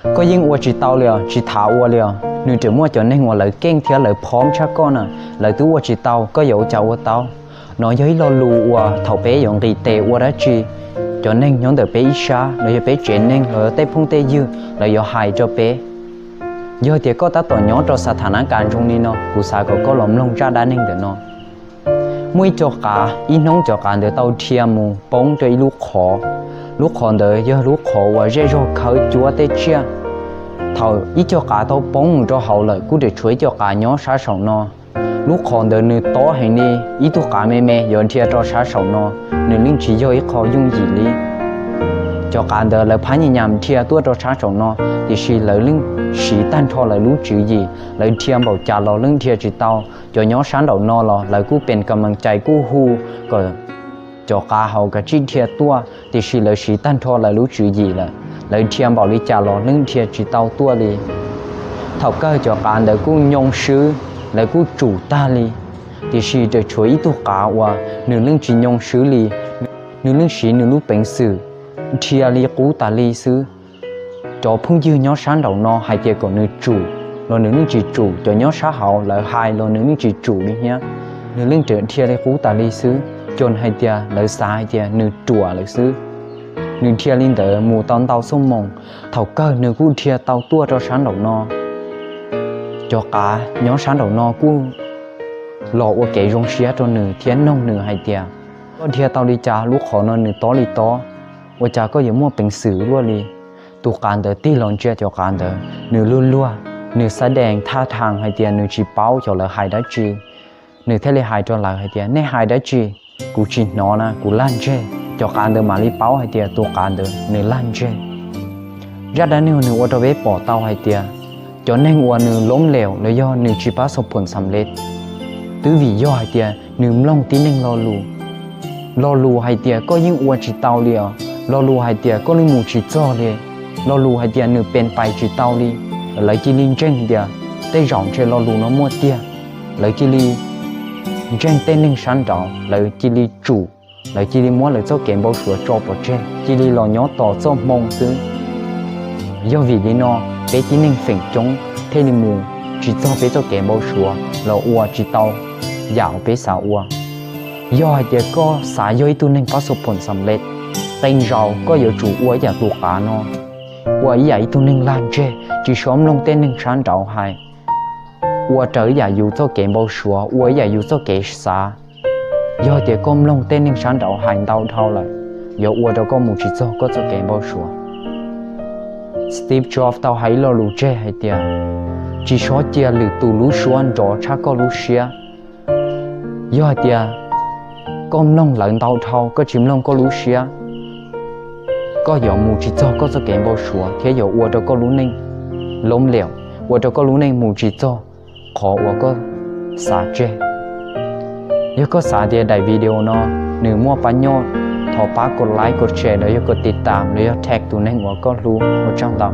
Koj yeej ua tsis tau li os, tsis tham ua li os. Nws tseem muaj cov neeg uas lawv keej thiab lawv phom tshaj koj na, lawv twb ua tsis tau, koj yuav ua cas ua tau? No yog ib lo lus uas thaum peb yuav nqis tes ua dab tsi, cov neeg nyob ntawm peb ib sab los yog peb tsev neeg los yog tej phooj tej ywg lawv yuav hais rau peb. Yog tias koj tab tom nyob rau xav tham nab kas zoo li no, kuv xav kom koj los mloog zaj dab neeg ntawm no. Muaj ib co qav, ib hnub cov qav ntawd tau dhia mus poob rau ib lub qhov. Lub qhov ntawd yog lub qhov uas zej zog khawb cuab tej tsiaj. Thaum ib co qav tau poob mus rau hauv lawm kuj tseem tshuav ib co qav nyob sab saum no. Lub qhov ntawd nws tob heev li, ib tug qav me me yuav dhia rau sab saum no, nws yeej tsis yog ib qho yooj yim li. Cov qav ntawd lawv phab nyas nyas dhia tuaj rau sab saum no, tiam sis lawv yeej siv tag nrho lawv lub tswv yim, lawv dhia npaum cas los yeej dhia tsis tau. Cov nyob sab nraum no los lawv kuj pes kam mees cais kuj hu kom cov qav hauv kav tsij dhia tuaj, tiam sis lawv siv tag nrho lawv lub tswv yim lawm, lawv dhia npaum li cas los yeej dhia tsis tau tuaj li. Thaum kawg cov qav ntawd kuj nyoo swb, lawv kuj tsum tag li. Tiam sis tseem tshuav ib tug qav uas nws yeej tsis nyoo swb li, nws yeej siv nws lub peev xwm dhia li qub tas li xwb. Cov phooj ywg nyob sab nraum no hais tias kom nws tsum los nws yeej tsis tsum, cov nyob sab hauv lawv hais los nws yeej tsis tsum li thiab. Nws yeej dhia li qub tas li xwb, ces hais tias lawv xav hais tias nws ruam lawm xwb. Nws dhia li ntawd mus tau ntau xuab moos, thaum kawg nws kuj dhia tau tuaj rau sab nraum no. Cov qav nyob sab nraum no kuj los ua kev zoo siab rau nws thiab noog nws hais tias, koj dhia tau li cas, lub qhov no nws tob li tob, ua cas koj yuav muaj peev xwm luaj li? Tus qav ntawd tig los ntsia cov qav ntawd, nws luag luag, nws xav dees thaj thaj hais tias nws tsis paub xyov lawv hais dab tsi. Nws thiaj li hais rau lawv hais tias, nej hais dab tsi? Kuv tsis hnov na, kuv laj ntseg. Cov qav ntawd mam li paub hais tias tus qav ntawd nws laj ntseg. Zaj dab neeg nws ua rau peb pom tau hais tias cov neeg uas nws lom leum los yog nws tsis pab xo phoom xam lej, twb vim yog hais tias nws mloog tib neeg lo lus. Lo lus hais tias koj yeej ua tsis tau li os, lo lus hais tias koj yeej mus tsis txog li, lo lus hais tias nws pes pais tsis tau li. Lawv cia li ntseeg tias tej zaum ntshe lo lus no muaj tiag, lawv cia li ntseeg tej neeg sab nraud, lawv cia li tsum, lawv cia li muab lawv txoj kev npau suav tso pov tseg, cia li los nyob tos txoj hmoo xwb. Yog vim li no, peb tib neeg feem coob thiaj li mus tsis txog peb txoj kev npau suav los ua tsis tau yam uas peb xav ua. Yog hais tias koj xav yog ib tug neeg pab xo phoom xam lej, qee zaus koj yuav tsum ua ib yam tus qav no, ua ib yam ib tug neeg lag ntseg, tsis so mloog tej neeg sab nraud hais, ua raws ib yam yus txoj kev npau suav, ua ib yam yus txoj kev xav. Yog tias koj mloog tej neeg sab nraud hais ntau dhau lawm, yuav ua rau koj mus tsis txog koj txoj kev npau suav. Steve Jobs tau hais ib lo lus tseg hais tias, tsis so cia lwm tus lub suab nrov tshaj koj lub siab. Yog hais tias koj mloog lawv ntau dhau, koj tsis mloog koj lub siab, koj yuav mus tsis txog koj txoj kev npau suav thiab yuav ua rau koj lub neej lom leum, ua rau koj lub neej mus tsis txog qhov uas koj xav tseg. Yog koj xav tias daim video no nws muaj pab nyoj, thov pab kom like, kom share, los yog kom tiv tam, los yog tag tus neeg uas koj hlub. Ua tsaug ntau.